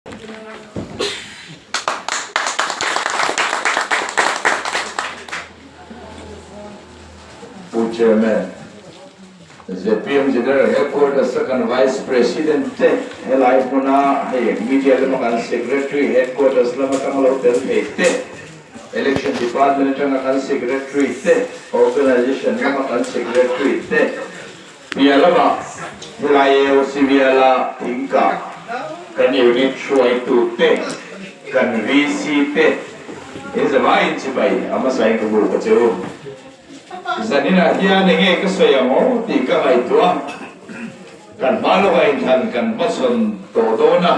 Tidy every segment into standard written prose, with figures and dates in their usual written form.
Pu Chairman, zpm General Headquarters a kan Vice President te helai hmuna hei Media lama kan Secretary Headquarters lam atanga lo tel thei te, Election Department atanga kan Secretary te, Organisation lama kan Secretary te, Piah lamah helai AOC biala thingkah kan unit hruaitute, kan VC te in zavaiin chibai a hmasain ka buk a che u. Zaninah hian enge ka sawi ang aw tih ka ngaihtuah a, kan hma lawkah inthlan kan hmachhawn tawh dawn a,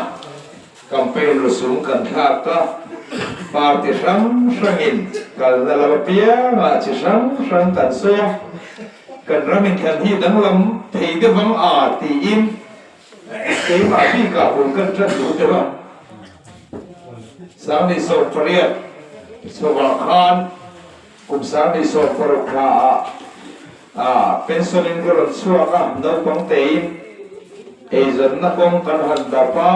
campaign rusung kan thlak a, party hrang hrangin kalna lam apiangah chi hrang hrang kan sawi a. Kan ram inthlan hi danglam thei deuh ang a tiin keimah bikah bul kan ṭan duh deuh a. Sangni 18 chhovah khan kum sangni 16 thla ah pension in ka rawn chhuak a, naupang tein eizawnna kawng kan han dap a,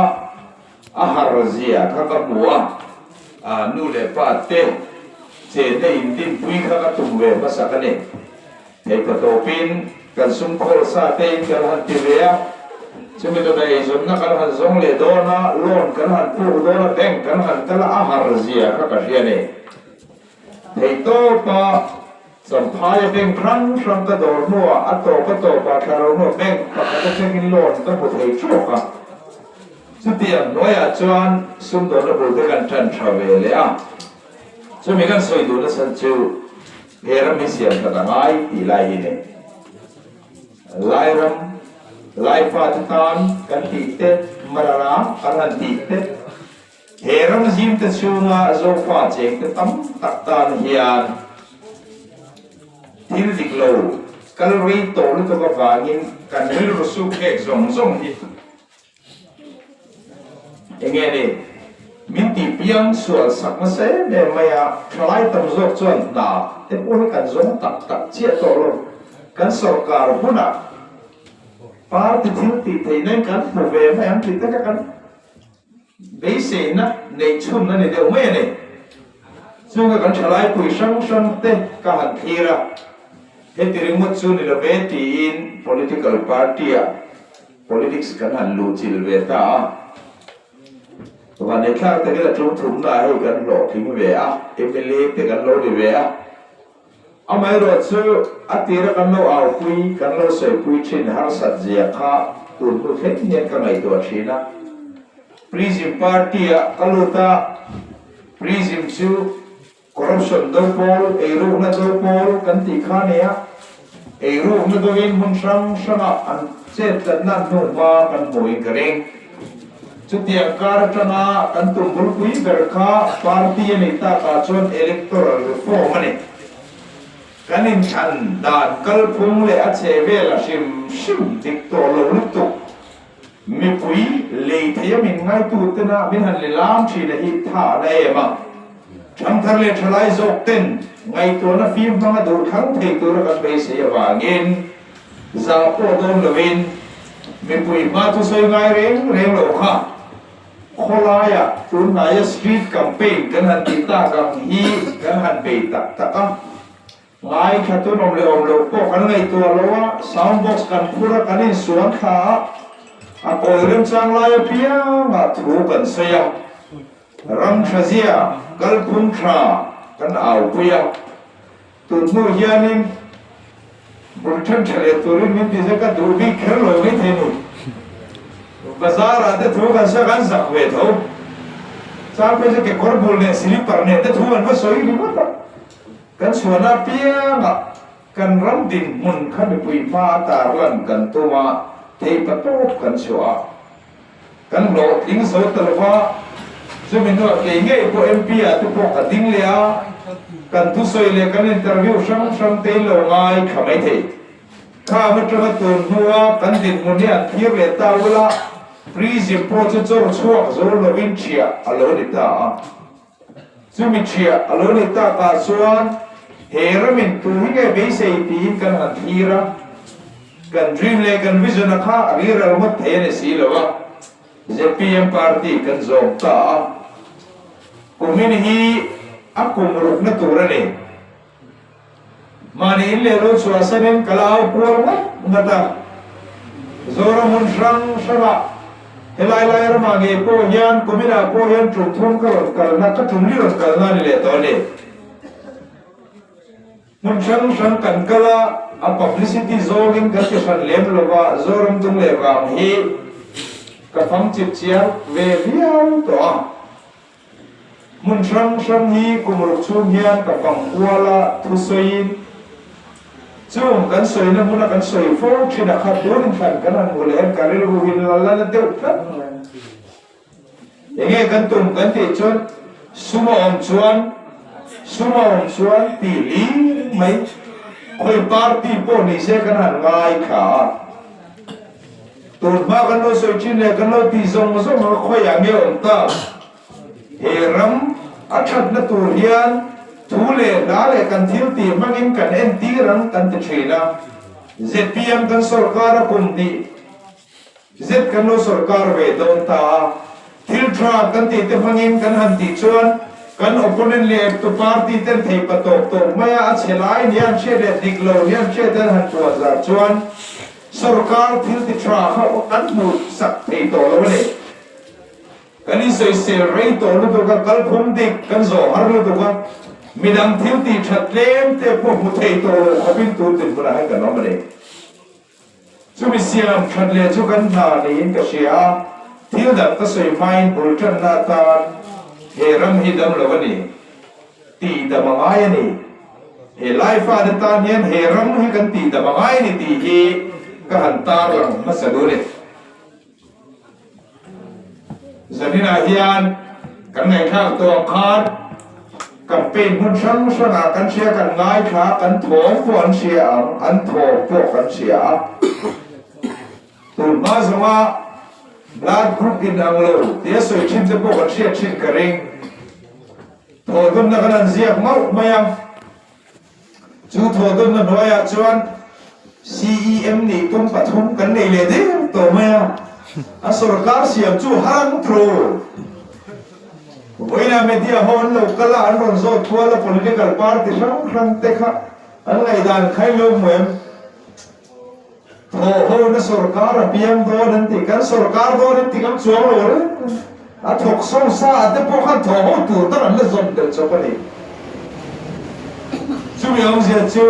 A har zia kha ka hmu a, nu leh pa te chenna in dinpui kha ka tum ve hmasak a ni. Hei ka tawpin kan sum khawl sa te in kan han ti ve a, chumi dawt a eizawnna kan han zawng leh dawn a, loan kan han puk dawn a, bank kan han kal a, a har zia kha ka hria a ni. Thei tawpa Champhaia bank hrang hrang ka dawr hnuah a tawp a tawpah thla ro hnuah bank pakhat atangin loan ka hmu thei thuak a. Chutiang hnuaiah chuan sumdawnna bul te kan tan tha ve leh a. Chumi kan sawi duh nasa chu he ram hi siam that a ngai tih lai hi ni. Lairam, Laifa te tan kan tih te, Marara kan han tih te, He ram zimte chhunga Zofa chengte tam tak tan hian thil dik lo kal rei tawh lutuk avangin kan rilru suk nghek zawng zawng hi enge ni min tih piang sual sak nasa em em mai a, thalai tam zawk chuan hna te pawh hi kan zawng tak tak chiah tawh lo, kan sawrkar hunah party thil tih theih nen kan hmu ve mai ang tih te kha kan Beiseina neih chhun a ni deuh mai a ni. Chunga kan thalaipui hrang hrang te ka han thlir a, heti ringawt chu ni lo ve tiin political party-ah politics kan han luhchilh ve ta a. Vanneithlak takin a tum thumna ah hei kan hlawhtling ve a, mla te kan lo ni ve a. Amaherawhchu a tira kan lo aupui, kan lo sawipui thin harsat zia kha tun hnu thleng hian ka ngaihtuah thin a. Prism Party-ah ka lut a, Prism chu corruption do pawl, eirukna do pawl kan tih kha a ni a, eirukna doin hmun hrang hrangah an chettlatna hnuhma kan hmuhin ka ring. Chutiang kar atanga kan tum bulpui ber kha party a nih takah chuan electoral reform a ni. Kan inthlan dan kalphung leh a che vel a hrim hrim dik tawh lo lutuk. Mipui lei theia min ngaitu tena min han lilam thin a hi tha a na em a. Thangthar leh thalai zawk ten ngaihtuahna fim hmanga duh thlang thei tura kan beisei avangin Zah pawh dawn loin mipui hma chu sawi ngai reng reng lo kha. Khawlaiah tunhnaia street campaign kan han tih tak ang hi kan han bei tak tak a. Ngaithla tun awm leh awm loh pawh kan ngaihtuah lo a, sound box kan phur a, kan insuan thla a, a kawi remchang lai apiangah thu kan sawi a. Ram tha zia, kalphung tha kan aupui a. Tun hnu hianin bul then tha leh turin min ti zek a, duh bik kher lo mai thei nu. Bazar ah te thu kan sa kan zak ve tho. Chang phei chu kekawr bul leh slipper nen te thu an va sawi ringawt a. Kan chhuahna apiangah kan ram dinhmun kha mipui hma a tarlan kan tum a, theipatawp kan chhuah a. Kan hlawhtling zo ta lova, chumi hnuah kei ngei pawh MP ah te pawh ka ding leh a, kan thusawi leh kan interview hrang hrang te in lo ngai thla mai thei. Kham atanga tun hnua kan dinhmun hi an thlir leh ta ula, prism pawh chu chawr chhuak zo lovin ṭhiah a lo ni ta a. Chumi ṭhiah a lo ni takah chuan he ramin tu hi nge beisei tiin kan han thlir a, kan dream leh kan vision a kha a riral ngawt thei a ni si lo a. Zpm party kan zawm ta a, kumin hi a kum rukna tur a ni. Mahni in leh lo chhuah sanin ka la au kual ngat ngat a, Zoram hmun hrang hrangah helai lai ramah ngei pawh hian kuminah pawh hian tum thum ka rawn kalna, ka tum li rawn kalna a ni leh tawh a ni. Hmun hrang hrang kan kal a, a publicity zawngin kan ti hran lem lo va, Zoram dung leh vang hi ka fang chip chiar ve viau tawh a. Hmun hrang hrang hi kum ruk chhung hian ka fang kual a, thusawiin chung kan sawina hmuna kan sawi fo thin a kha tun inthlan kan han hmu leh hian ka rilru hi la la na deuh tlat mai. Enge kan tum kan tih chuan sum a awm chuan sum a awm chuan tih ling mai khawi party pawh ni se kan han ngai kha a. Tun hma kan lo sawi thin leh kan lo tih zawng zawng a khawiah nge awm ta? He ram a thatna tur hian thu leh hla leh kan thil tih hmangin kan entir ang kan ti thin a. Zpm kan sawrkar a kum hnih zet kan lo sawrkar ve dawn ta a. Thil tha kan tih te hmangin kan han tih chuan kan opponent leh eptu party ten thei pa tawp tawp mai a, a chhe lai nia an hriat leh dik lo nia an hriat an han puan zar chuan Sorkar thil ti tha kha kan hmuh sak thei tawh lo a ni. Kan insawisel rei tawh lutuk a, kalphung dik kan zawh har lutuk a, midang thil ti tha tlem te pawh hmu thei tawh lo khawpin tun dinhmunah hian kan awm a ni. Chumi siam that leh chu kan hna niin ka hria a, thil dang ka sawi hmain bul tanna atan he ram hi dam lo a ni. Tih dam a ngai a ni. He Laifa te tan hian he ram hi kan tih dam a ngai a ni tih hi ka han tarlang hmasa duh a ni. Zaninah hian kan ngaihthlak tawh ang khan campaign hmun hrang hrangah kan hria, kan ngaithla, kan thawm pawh an hria ang, an thawm pawh kan hria a. Tun hma zawnga blood group inang lo tia sawi thin te pawh kan hriat thin ka ring. Thawhdawmna kan han ziak mauh mai a, chu thawhdawmna hnuaiah chuan CEM nih tum pathum kan nei leh der tawh mai a, a sorkar siam chu har ang tru. Vawiinah media ho an lo kal a, an rawn zawt kual a, political party hrang hrang te kha an ngaihdan kha in lo hmu em? Thawh ho na sorkar a piang dawn an ti, kan sorkar dawn an ti ngam chuang lo reng a thawk so sa a te pawh khan thawh ho tur tak an la zawm tel chawp a ni. Chumi awmzia chu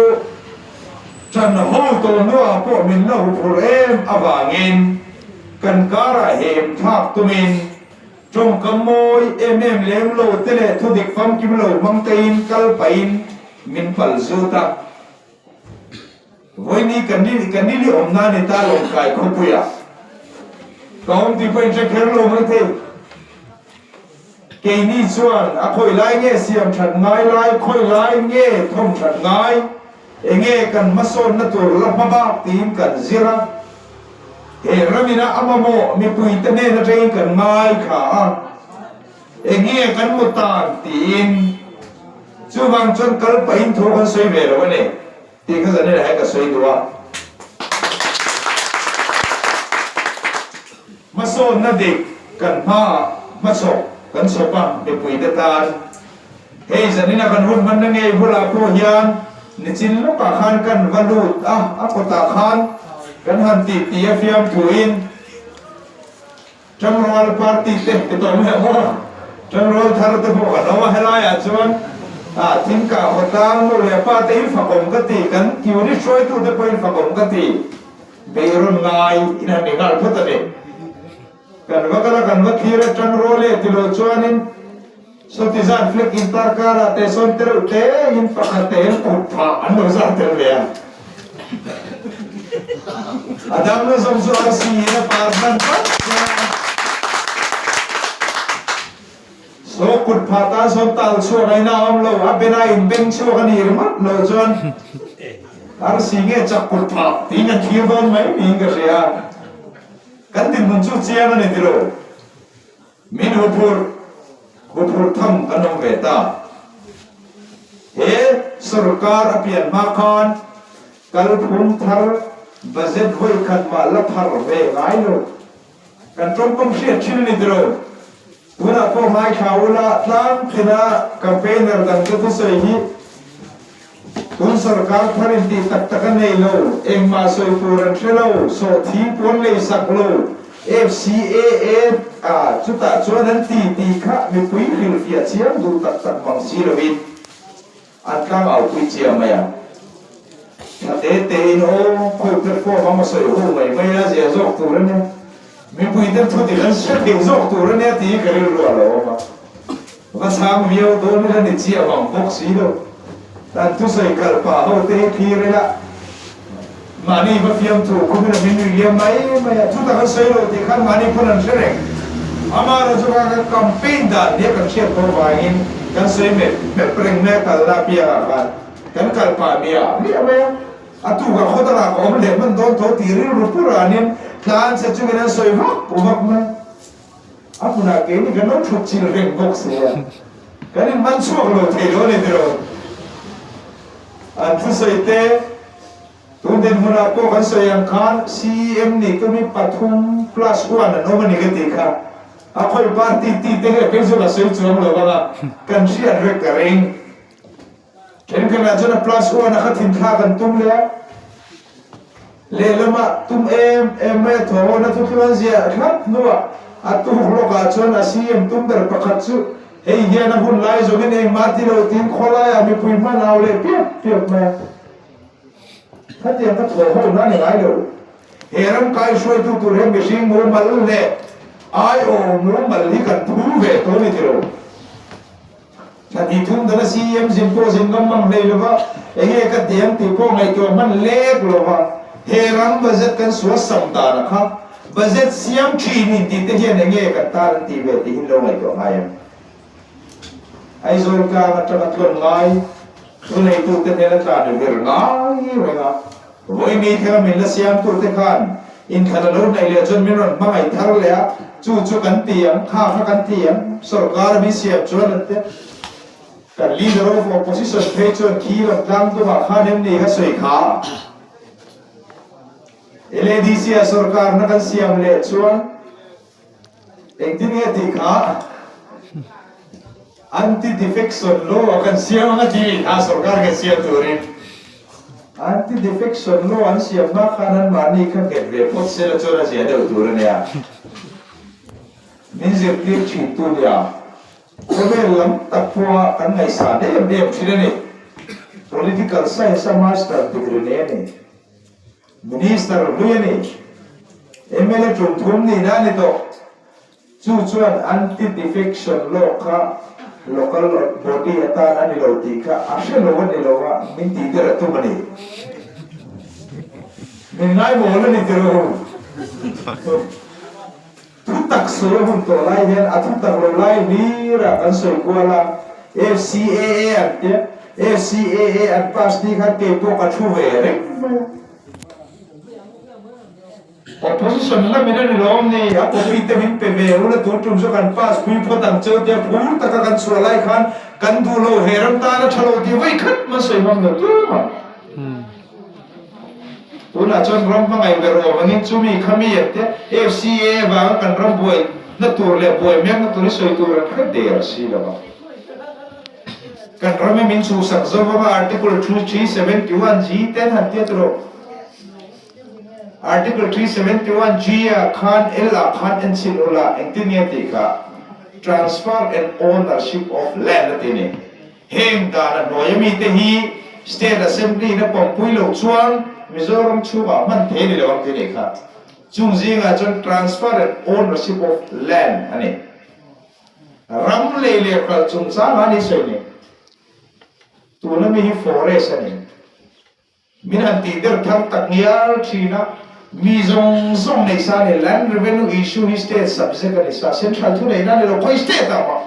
ṭan ho tawh hnuah pawh min la huphurh em avangin kan karah hem thlak tumin ṭawngkam mawi em em lem lo te leh thudik famkim lo hmang tein kal pahin min pal zut a. Vawiini ka ni ka nili awmna a ni ta Lawngtlai khawpuiah ka awm tih pawh in hre kher lo mai thei. Keini chuan a khawi lai nge siam that ngai lai, khawi lai nge thawm that ngai, enge kan hmasawnna tur la hma bak tiin kan zir a. He ramina a mamawh mipuite hnen atangin kan ngaithla a. Enge kan mu tan tiin chuvang chuan kal pahin thu kan sawi ve lo a ni tih kha zanin ah hian ka sawi duh a. Hmasawnna dik kan hmaah hmachhawp kan chhawp a mipuite tan. Hei zanin a kan hun hmanna ngei bulah pawh hian nichin lawkah khan kan va lut a, a kawtah khan kan han tih tih a fiamthuin, Tangrual party te ti tawh mai ang aw. Tangrual thar te pawh kan awm a, helaiah chuan thingkah khawtlang nu leh pa te in fakawm ka ti, kan unit hruaitu te pawh in fakawm ka ti, beirawn ngai in han ni nghal phawt a ni. Kan va kal a, kan va thlir a, tangrual e ti lo chuanin sawti zan flag intar karah te sawn te reuh te in pakhat te hian kut phah an lo zar tel ve a. A dang na zawng chu arsi in a par hman vat mai a. Saw kut phah tan sawn tal chhuak a ina awm lo, a ben a inbeng chhuak a nih ringawt lo chuan arsi nge chak kut phah tiin kan thlir dawn mai niin ka hria. Kan dinhmun chu chiang a ni tilo. Min huphurh, huphurh tham kan awm ve ta. He sorkar a pian hma khan kalphung thar budget vawi khat mah la phar ve ngai lo. Kan tawngkam hriat thin a ni tiro. Tunah pawh ngaithla ula tlang thina campaigner dangte thusawi hi tun sorkar thar in tih tak tak a nei lo, engmah sawi tur an hre lo, sawhthing pawn lei sak lo, FCAA ah chutah chuan an ti tih kha mipui hrilhfiah chiang duh tak tak mang si loin An tlang au pui chiang mai a. Tha te te in aw, khawi platform a masawi ho mai mai a zia zawk tur a nia. Mipui ten thu dik an hre thei zawk tur a nia tih hi ka rilru a lo awm a. Va chhang viau dawn ila ni chiah vang bawk si lo. An thusawi kalh pah ho te hi thlir ila mahni va fiamthu khumin a min ri liam mai mai a. Thutak an sawi lo tih khan mahni pawn an hre reng. Amaherawhchu kha ka campaign dan nia kan hriat tawh vangin kan sawi mep mep reng mai a kalna apiangah khan kan kal pah miah miah mai a. A tukah khaw dangah ka awm leh hman dawn tho tih rilru pur anin tlan che chungin an sawi vak vak mai. A hmunah keini kan lo thut chil reng bawk si a, kan in man chhuak lo thei lo a ni tiraw? An thusawi te, tun dinhmunah pawh kan sawi ang khan CEM nih tumi pathum plus one an awm a ni ka tih kha. A khawi party ti te nge phei chu ka sawi chuang lo vang a, kan hriat vek ka ring. Thenkhatah chuan a plus one a kha thinthlak an tum leh a, lehlamah tum em em mai a thaw hawn a thuthlung an ziah thlap hnuah a tuk lawkah chuan a CM tum ber pakhat chu hei hian a hun lai zawngin engmah ti lo tiin khawlaiah mipui hman au leh piap piap mai a. Khatiang ka thaw hawn a ni ngai lo. He ram kaihruaitu tur hian mihring mumal leh aiawh mumal hi kan phu ve tawh a ni ti lo. Thla tih thum dana CEM zin pawh zin ngam mang hlei lova, enge ka ti ang tih pawh ngaihtuah hman lek lova, he ram budget kan sual sam dan a kha, budget siam thin in tih te hian enge kan tan an tih ve tih hi lo ngaihtuah ngai em? Aizawl tlang atanga tlawn ngai, thuneitute hnena tlan vir ngai reng a, Vawi thlenga min la siamtute khan inthlan a lo hnaih leh chuan min rawn hmangaih thar leh a, chu chu kan ti ang, kha kha kan ti ang, sorkar a min siam chuan an ti a. Kan leader of opposition phei chuan khi lam tlang tumah khan em ni kha sawi kha. LADC a sorkarna kan siam leh chuan Engtin nge tih kha anti-defection law a kan siam ang a ti a sorkar kan siam turin anti-defection law an siam hma khan an mahni kha nghet ve phawt se la chuan a zia deuh tur a nia. Min zirtir thin tu nia khawvel lam tak pawha kan ngaihsan em em thin a ni. Political science a master degree nei a ni. Minister hlui a ni. Mla tum thum nihna a ni tawh. Chu chuan anti-defection law kha local body atan a ni lo tih kha a hre lo a ni lo a, min tih der a tum a ni. Min ngaimawh la ni tiraw? Thutak sawi a hun tawh lai hian a thutak lo lai hlirah kan sawi kual a, FCAA an tia, FCAA an pass ni khan kei pawh ka thu ve reng mai a. Opposition lamin a ni lawm ni, a copy te min pe ve ula tun tum chu kan pass pui phawt ang cheu tia phur taka kan chhuah lai khan kan duh lo he ram tan a tha lo tih vawi khat man sawi hmang lo tum a. Tunah chuan ram hmangaih ber awm angin chumi kha mi an tia, FCA vanga kan ram buai na tur leh buai mekna tur hi sawi tur an hre der si lo va. Kan ram hi min chhuhsak zo vanga Article 371 G ten han tia tawh. Article 371 G ah khan L ah khan en chhin ula engtin nge tih kha Transfer and Ownership of Land a ti ni. Heng dan a hnuai ami te hi State Assembly in a pawmpui loh chuan Mizoram chhungah hman thei a ni lo ang tih a nih kha. Chung zingah chuan Transfer and Ownership of Land a ni. Ram lei leh hralh chungchang a ni sawi ni. Tuna mi hi Forest a ni. Min han tih der thar tak ngial thin a, mi zawng zawng nei sa a ni. Land revenue issue hi state subject a ni sa, central thu neihna a ni lo, khawi state ah mah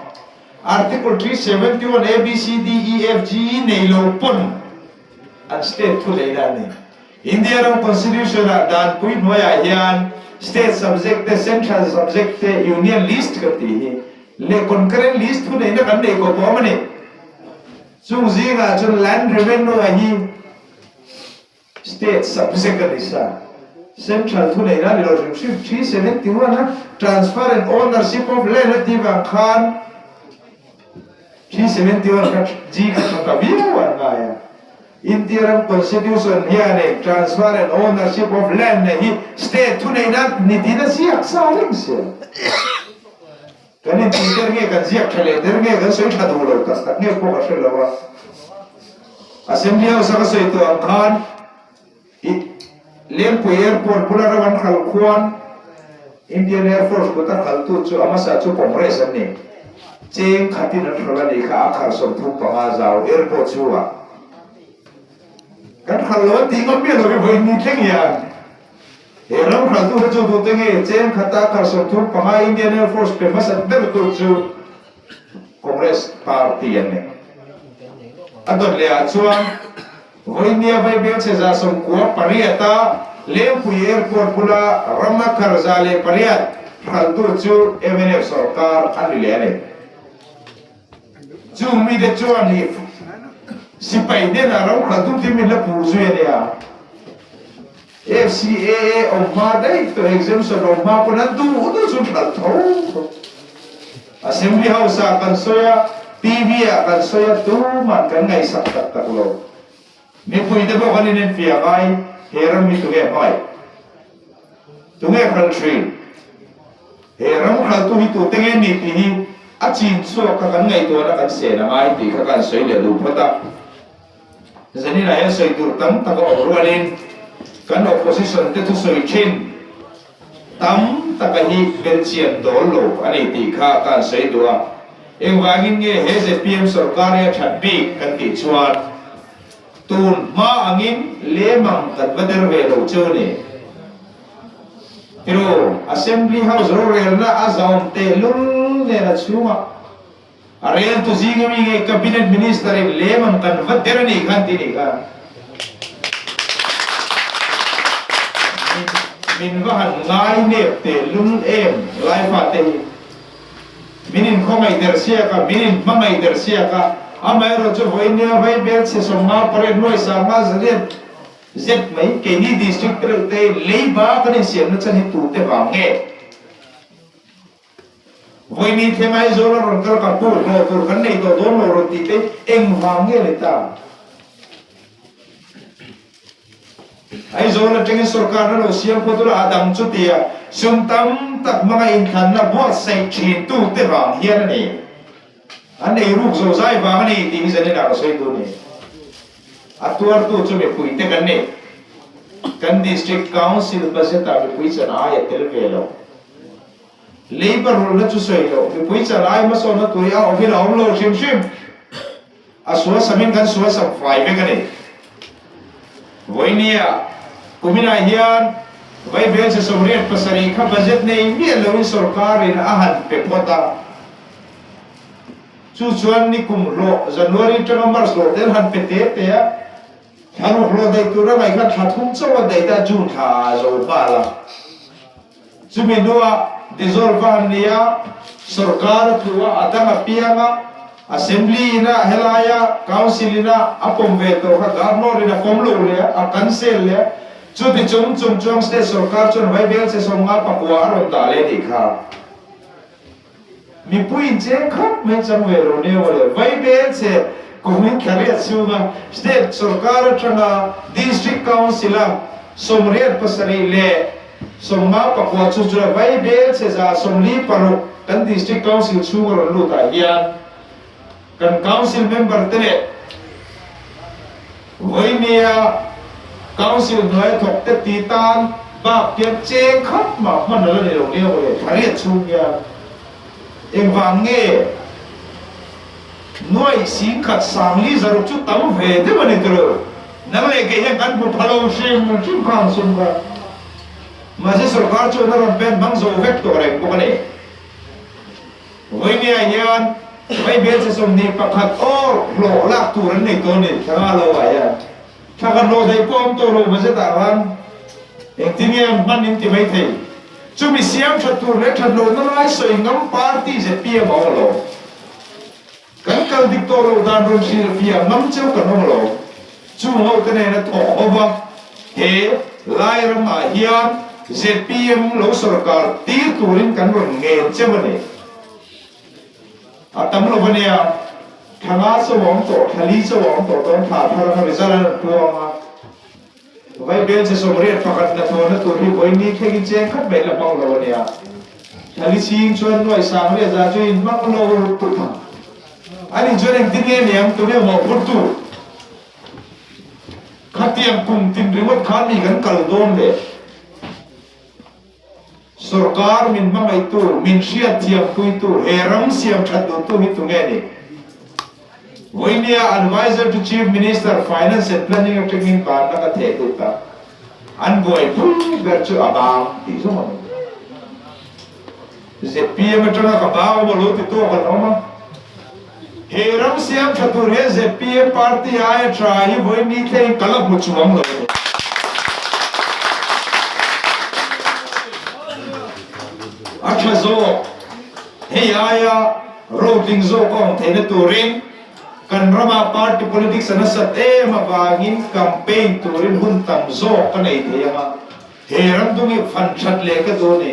Article 371 A B C D E F G nei lo pawn an state thu neihna a ni. India ram constitution ah danpui hnuaiah hian state subject te, central subject te, union list kan tih hi leh concurrent list thu neihna kan nei kawp awm a ni. Chung zingah chuan land revenue a hi state subject a ni sa. Central thuneihna a ni lo hrim hrim. 371 a Transfer and Ownership of Land a tih vang khan 371 kha G kha tha ta viau an ngai a. India ram Constitution hianin Transfer and Ownership of Land na hi State thuneihna ni tiin a ziak sa reng sia. Kan intih der nge kan ziak tha leh der nge kan sawi tha duh lo tak tak nge pawh ka hre lo a. Assembly House a ka sawi tawh ang khan i Lengpui Airport bula ram an khalh khuan Indian Air Force kut a khalhtu chu a hmasa chu Congress an ni. Cheng khatin an hralh a nih kha a khar 35 zau airport chhungah. Kan khalh lo an tih ngam miah lo hi vawi ni thleng hian. He ram hralhtute chu tute nge cheng khata kar 35 Indian Air Force pe hmasa ber tur chu Congress Party an ni. A dawt leh ah chuan vawinia vaibelchhe 98 a Lengpui Airport bula rama kar 108 hralhtu chu mnf sorkar a ni leh a ni. Chung mite chuan hi sipai hnenah ram hralhtu tih min la puh zui a nia. FCAA awm hma daih tawh exemption awm hma pawn an duh duh chu hralh tho tho. Assembly House ah kan sawi a, TV ah kan sawi a, tuman kan ngaihsak tak tak lo. Mipui te pawh kan inenfiah ngai, he ram hi tunge hmangaih? Tunge hralh thin? He ram hralhtu hi tute nge ni tih hi a chin chhuak kha kan ngaihtuahna kan sen a ngai tih kha kan sawi leh duh phawt a. Zaninah hian sawi tur tam tak a awm rualin kan opposition te thusawi thin tam taka hi belchian dawl lo a ni tih kha ka han sawi duh a. Engvangin nge he zpm sorkar hi a that bik kan tih chuan tun hma angin lemang kan va der ve lo cheu ni. Tiraw, Assembly House rorelna a zahawm tehlul nen a chhungah A reltu zinga mi nge Cabinet Minister in lem ang kan va der a nih khan ti nih kha. Min va han ngai nep teh lul em Laifa te hi. Min in khawngaih der siak a, min in hmangaih der siak a, amaherawh chu vawinia vaibel chhe 58 nuai sanga zariat zet mai keini district reuh te leiba kan insiamna chan hi tute vang nge? Vawiin thleng Aizawl a rawn kal ka pu hlawh tur kan nei tawh dawn lo rawn tih te engvang nge ni ta? Aizawl atangin sorkarna lo siam khawt ula a dang chu tia sum tam tak hmanga inthlanna buatsaih thin tu te vang hian a ni. An ei ruk zo zai vang a ni tih hi zaninah ka sawi tu ni. A tuartu chu mipui te kan ni. Kan District Council budget ah mipui chan ai a tel ve lo. Labour rulna chu sawi loh, mipui chan ai hmasawnna tur hi a awmin a awm lo hrim hrim. A sualsamin kan sualsam fai vek a ni. Vawinia kuminah hian Vaibelchhe 87 kha budget nei miah loin sorkarin a han pe phawt a. Chu chuan nikum hlawh January atanga March hlawh te an han pe te te a. Thla ruk hlawh daih tura ngaih khan thla thum chauh a daih ta June thla ah a zo nghal a. Chumi hnuah dissolve a han ni a, sorkar a tlu a, a dang a piang a, Assembly in a helaia Council in a a pawm ve tawh kha Governor in a pawm lo leh a, a cancel leh a. Chuti chung chung chuan State sorkar chuan vaibel che 59 a rawn dah leh nih kha. Mipui in cheng khawp mai chang ve lo nia mawle. Vaibel che kumin thla riat chhunga State sorkar atanga District Council a 87 leh 59 chu chu Vaibel che 146 kan District Council chhunga rawn lut ah hian kan Council member te leh Vawinia Council hnuaia thawk te ti tan bak hian cheng khat mah hman a la ni lo nia mawle, thla riat chhung hian engvang nge nuaih 10,000 600 chu tam ve deuh a ni tilo, nang leh kei hian kan hmu pha lo hrim hrim kha ang sum kha. Mahse sorkar chuan a rawn pen hmang zo vek tawh reng bawk a ni. Vawinia hian Vaibelchhe 21 awr hlawh lak tur an nei tawh a ni, thla nga lo ah hian. Thla khat hlawh daih pawh awm tawh lo budget ah khan engtin nge an hman in ti mai thei. Chumi siam that tur leh that lohna lai sawi ngam party zpm a awm lo. Kan kal dik tawh loh dan rawn hrilhfiah ngam cheu kan awm lo. Chung ho te nena thawk ho va he. Lairamah hian zpm lo sorkar tir turin kan rawn ngen cheu a ni. A tam lo a nia, thla nga chauh a awm tawh, thla li chauh a awm tawh dawn, thla thar anga result an rawn puang a. Vaibel che 80 hnathawhna tur hi vawi thlengin cheng khat mai la hmang lo a nia. Thla li chhing chuan nuai sang riat za chu in hmang lo tut ang. Ani chuan engtin nge niang tunge mawhphurtu? Khatiang kum tin ringawt khan mi kan kal dawn le. Sorkar min hmangaihtu, min hriatthiampuitu, he ram siam that duhtu hi tunge ni? Vawinia Adviser to Chief Minister, Finance and Planning atangin banna ka theh lut a, an buaipui ber chu a bang tih zawng a ni. Zpm atanga ka bang awm a lo ti tawk an awm a. He ram siam tha tur hian zpm party aia tha hi vawi ni thleng ka la hmu chuang lo a ni. A tha zawk, hei aia rotling zawk a awm theihna turin kan rama party politics a nasat em avangin campaign turin hun tam zawk ka nei thei ang a. He ram dung hi fan that leh ka duh a ni.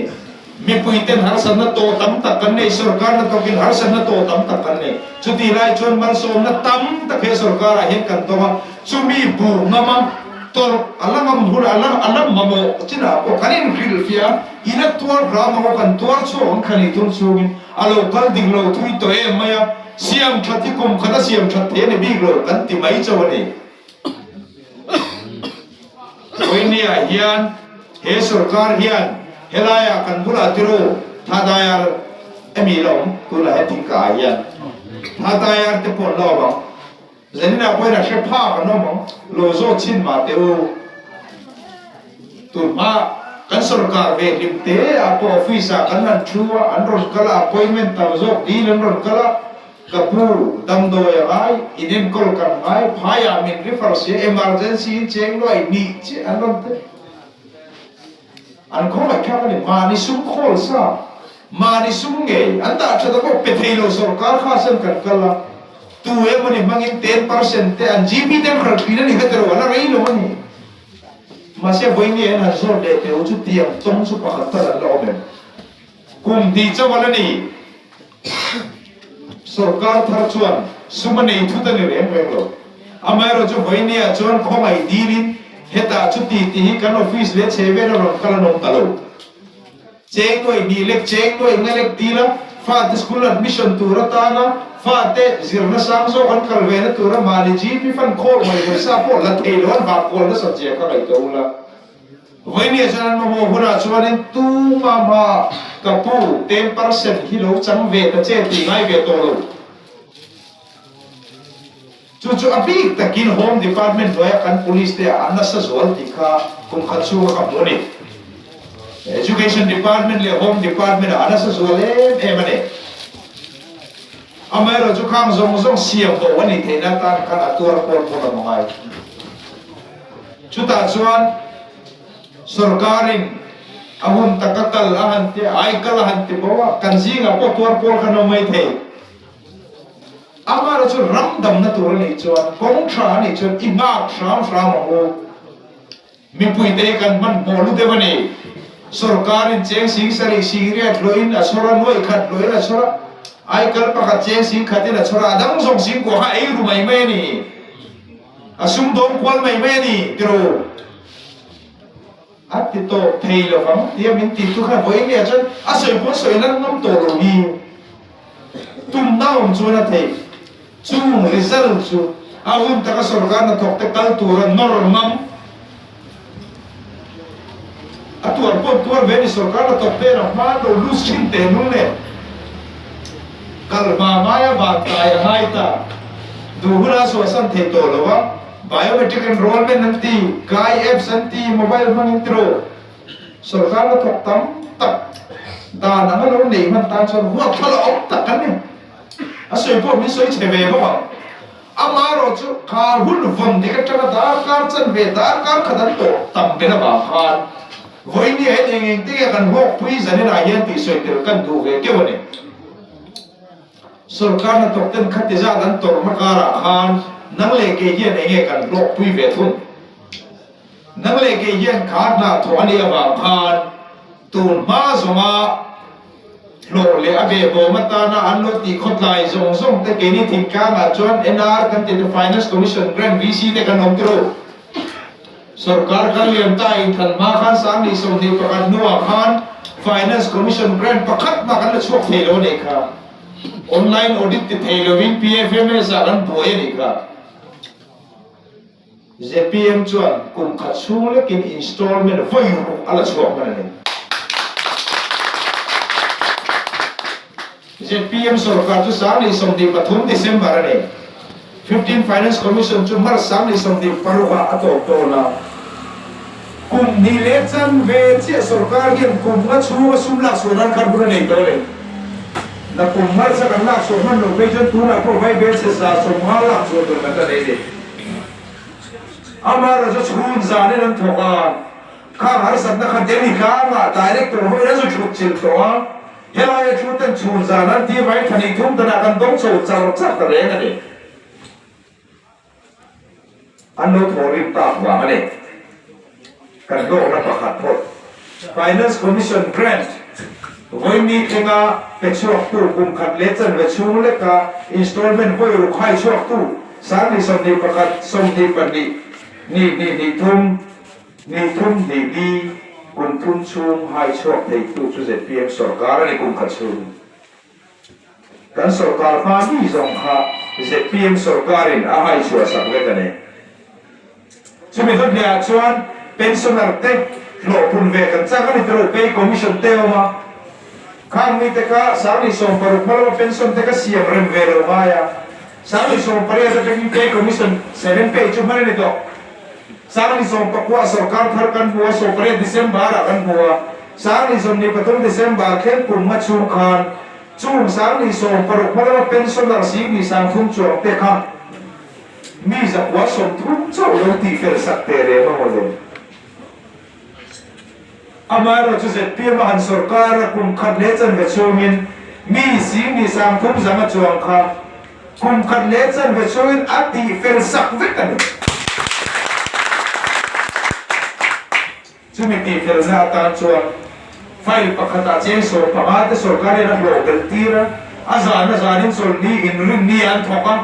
Mipuiten harsatna tawh tam tak kan nei, sorkarna tawkin harsatna tawh tam tak kan nei. Chutih lai chuan malsawmna tam tak he sorkarah hian kan tawng a, chumi bu ngama tawrh a la ngam hun a la a la mamawh chinah pawh kan inhrilhfiah a, in a tuar hram ang aw kan tuar chhuak ang thla ni thum chhungin a lo kal dik lo thui tawh em mai a, siam that hi kum khat a siam that thei a ni bik lo kan ti mai chauh a ni. Vawinia hian he sorkar hian helaiah kan bulah tiru Thadayar emi la awm tunah he thingkah ah hian Thadayar te pawh an la awm ang zaninah pawhin a hre phak an awm ang lo zawt chhin mah teh u tunhma kan sorkar ve hlim te ah pawh office ah kan han thu a an rawn kal a appointment tam zawk dil an rawn kal a Ka pu, damdawi a ngai, in enkawl kan ngai, phaiah min refer sia, emergency in cheng luai nih chiah an rawn ti. An khawngaihthlak a ni, mahni sum khawl sa, mahni sum ngei, an dah that a pawh pe thei lo sorkar kha sen kan kal a, tu emawni hmangin 10% te an GP ten hralh thin a ni kha tiraw, a la rei lo a ni. Mahse vawiin an han zawt leh teh u chu tiang tawng chu pakhat tal an la awm em? Kum hnih chauh a la ni. Sorkar thar chuan sum a nei thut a ni reng reng lo. Amaherawhchu vawinia chuan khawngaih dilin hetah chuti tih hi kan office leh chhe vel a rawn kal an awm ta lo. Cheng nuaih hnih lek cheng nuaih nga lek dila fate school admission tur atana fate zirna sang zawk an kal ve na tura mahni GP fund khawl mai pawisa pawh la thei lo an vah kual nasat zia kha ngaihtuah ula. Vawinia chuan an mamawh hunah chuanin tuma hma ka pu 10% hi lo chang ve ta che tih ngai ve tawh lo. Chu chu a bik takin Home Department hnuaia kan Police te ah an nasa zual tih kha kum khat chhunga ka hmu a ni. Education Department leh Home Department ah a nasa zual em em a ni. Amaherawhchu chu khang zawng zawng siam bo a nih theihna atan khan a tuar pawn pawn a ngai. Chutah chuan sorkarin a hun taka kal a han ti a, ai kal a han ti bo a, kan zingah pawh tuar pawl khan awm mai thei. Amaherawhchu chu ram damna tur a nih chuan, kawng tha a nih chuan i nghak hram hram ang u. Mipuite hi kan hmanhmawh lu deuh a ni. Sorkarin cheng sing sarih sing riat hlawhin a chhawr a, nuaih khat hlawhin a chhawr a, aikal pakhat cheng sing khatin a chhawr a, a dang zawng sing kuah kha ei ru mai mai a ni. A sumdawng kual mai mai a ni tiraw? A ti tawp thei lo vang tia min ti tu khan vawiin leh chuan a sawi pawn sawi lan ngam tawh lo hi. Tumna awm chuan a theih. Chung result chu a hun taka sorkar hnathawk te kal tura nawr ngam a tuar pawh tuar ve a ni. Sorkar hnathawk te a hma lo lus thin teh nul nen kal hma ngaia van kai a ngai ta. Duh huna suahsan thei tawh lo a, biometric enrollment an ti, kai apps an ti, mobile hmangin tiraw sorkar hnathawk tam tak dan anga lo nei hman tan chuan huatthlala awm tak an ni. A sawi pawh min sawi chhe ve bawk ang. Amaherawh chu kha hun vawn dik atanga darkar chanve darkar khat an tawh tam bel avang khan vawinia hian eng eng te nge kan hlawkpui zaninah hian tih sawi tel kan duh ve keuh a ni. Sorkar hnathawk ten khati zat an tawrhna karah khan nang leh kei hian eng nge kan hlawkpui ve thung? Nang leh kei hian kha hna thawh a nih avang khan tun hma zawnga hlawh leh a behbawm atana an lo tih khawtlai zawng zawng te keini thingtlangah chuan NR kan tih te Finance Commission Grant VC te kan awm tiro. Sorkar kal liam ta inthlan hma khan 2021 hnuah khan Finance Commission Grant pakhat mah kan la chhuak thei lo a nih kha. Online audit ti thei lovin PFMS ah kan buai a nih kha. Zpm chuan kum khat chhung lekin installment vawi ruk a la chhuak hman a ni. Zpm sorkar chu 2023 December a ni. 15 Finance Commission chu March 2026 ah a tawp dawn a. Kum hnih leh chanve chiah sorkar hian kum nga chhunga sum lak chhuah nan khan hun a nei tawh a ni. Nakum March a kan lak chhuah hman loh phei chuan tunah pawh vaibel chhe 150 lak chhuah tur kan la nei a ni. Amaherawhchu chhun zanin an thawk a, khang harsatna kha Delhi tlangah Director hoin a zu thut chilh tawh a, helaia thu ten chhun zan an ti mai thani thum danah kan dawng chho char char ta reng a ni. An lo thawh rim tak vang a ni. Kan hlawkna pakhat phawt. Finance Commission Grant vawi thlenga pe chhuaktu kum khat leh chanve chhung leka installment vawi ruk hai chhuaktu 2021 22 ni hnih hnih thum ni thum hnih li kum thum chhung hai chhuak theitu chu zpm sorkar a ni kum khat chhung. Kan sorkar hma mi zawng kha zpm sorkarin a hai chhuah sak vek a ni. Chumi hnuhniah chuan pensioner te hlawh phun ve kan chak a ni tilo, pay commission te a awm a. Khang mite kha 2016 hma lama pension te kha siam rem ve lo ngai a, 2018 atangin pay commission seven pay chu hman a ni tawh. 2019 sorkar thar kan hmu a, 18 December ah kan hmu a, 2023 December thleng kum hma chhung khan chung 2016 hma lama pensioner 30,000 chuang te kha mi 130 chauh lo tihfel sak teh reng a mawle. Amaherawhchu zpm a han sorkar a kum khat leh chanve chhungin mi 30,000 zanga chuang kha kum khat leh chanve chhungin a tihfel sak vek a ni. Chumi tihfelna atan chuan file pakhatah cheng 15 te sorkar hian a hlawh belh tir a, a zan a zanin chawlhni inrinni an thawk a,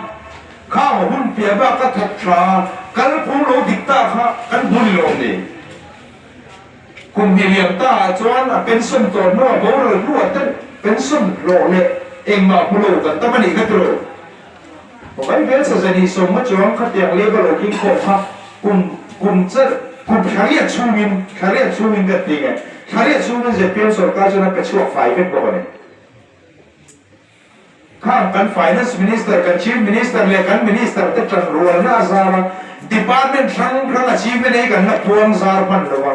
Khang hun piah bak ka thawk tha a, kalphung lo dik ta kha kan hmu ni lo ni. Kum hnih liam ta ah chuan a pension tawh hnuah boral hnuah te pension hlawh leh engmah hmu lo kan tam a nih kha tiraw. Vai vel sa zan insawm nga chuang khatiang leba lo tling khawh kha kum kum cher kum thlariat chhungin thlariat chhungin kan ti nge thlariat chhungin zpm sorkar chuan a pe chhuak fai vek bawk a ni. Khang kan Finance Minister, kan Chief Minister leh kan Minister te tan rualna a zar a, Department hrang hrang achievement hi kan la puang zar hman lo a.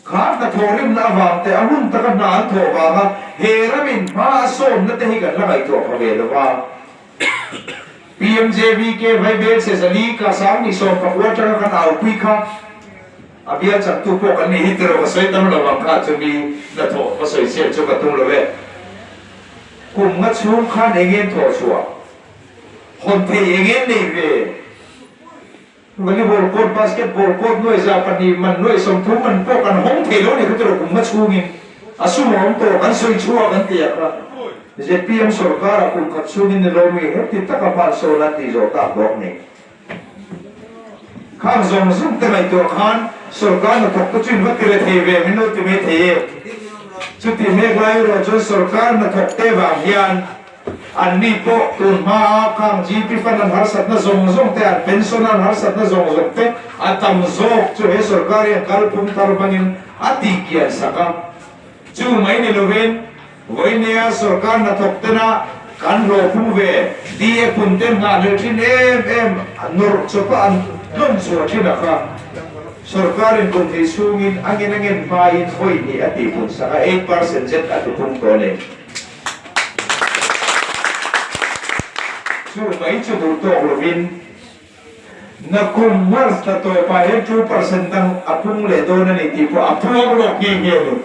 Kha hnathawh rimna avang te, a hun taka hna an thawh vanga he ramin hma a sawmna te hi kan la ngaihtuah pha ve lo a. PMJVK Vaibel Sezali ka 2010 atanga kan aupui kha a bial chaktu pawh kan nih hi tiraw ka sawi tam lo ang kha chumi hnathawh ka sawi chian chu ka tum lo e. Kum nga chhung khan eng en thawh chhuah hawn thei eng en nei ve? Volleyball court, basketball court nuai 200 man nuai 30 man pawh kan hawng thei lo a ni kha tiraw kum nga chhungin a sum a awm tawh kan sawi chhuak an ti a kha. Zpm sorkar ah kum khat chhungin ni lo mi heti taka hmansawn an tih zawh tak bawk ni. Khang zawng zawng te ngaihtuah khan sorkar hnathawk te chu in va ti re thei ve min lo ti mai thei e. Chuti mek lai erawh chuan sorkar hnathawk te vang hian Anni pawh tun hmaa khang GP fund an harsatna zawng zawng te, an pension an harsatna zawng zawng te a tam zawk chu he sorkar hian kalphung thar hmangin a tihkian sak a. Chu mai ni lovin vawinia sorkar hnathawk tena kan hlawhphung ve DA phun ten nghahhlelh thin em em nawrh chawpa an hnawn chhuah thin a kha sorkarin kum hnih chhungin a ngen a ngen hmain vawi hnih a tihpun sak a, 8% zet a tiphung tawh a ni. Chu mai chu duh tawk lovin nakum March thla tawpah hian 2% dang a pung leh dawn a ni tih pawh a puang lawk nghe nghe a ni.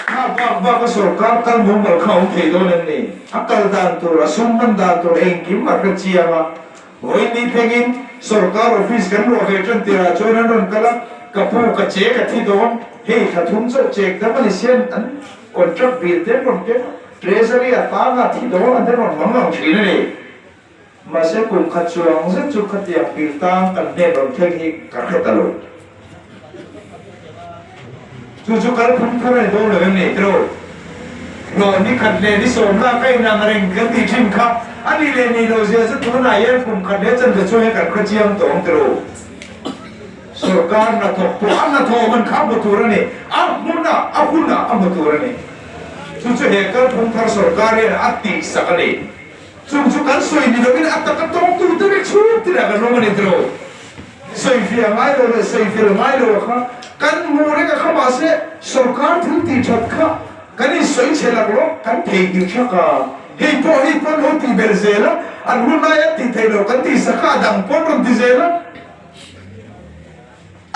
Kha bak bak a sorkar kal mumal kha a awm thei dawn em ni? A kal dan tur, a sum hman dan tur engkim a hre chiang a. Vawiin ni thlengin sorkar office kan luah ve tan tirah chuan an rawn kal a, ka pu ka che ka thi dawn, hei thla thum chauh chek dam a ni sian an contract bill te an rawn keng a, treasury a tanga thi dawn an te rawn mang ang thin a ni. Mahse kum khat chuang zet chu khatiang bill tang kan hnen rawn thleng hi ka hre ta lo. Chu chu kalphung thar a ni dawn lo em ni tiraw? Hlawh ni khat leh ni sawm lak a inang reng kan tih thin kha a nih leh nih loh zia chu tunah hian kum khat leh chanve chhung hian kan khawchiang tawh ang tiraw? Sorkar hnathawk pawh a hnathawh man kha a hmu tur a ni, a hmunah a hunah a hmu tur a ni. Chu chu he kalphung thar sorkar hian a tihsak a ni. Chung chu kan sawi ni loin a taka tawngtute vek chhung tinah kan awm a ni tiraw? Sawifiah ngai lo leh sawifel ngai lo a kha kan hmuh reng a kha mahse sorkar thil tih that kha kan insawi chhe laklawk kan theihnghilh thak a, hei pawh hei pawn ho tih belh zel a, an hun laia tih theih loh kan tih sak kha a dang pawn rawn ti zel a,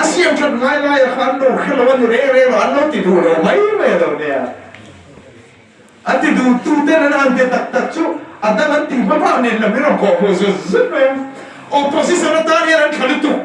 a siam that ngai laia kha an lo hre lo a ni reng reng lo, an lo ti duh lo mai mai a lo nia. A ti duh tu ten an han ti tak tak chu a dang an tih hma hma nen lam hi rawn kawh hmuh zut zut mai a. Opposition atan hian an tha lutuk.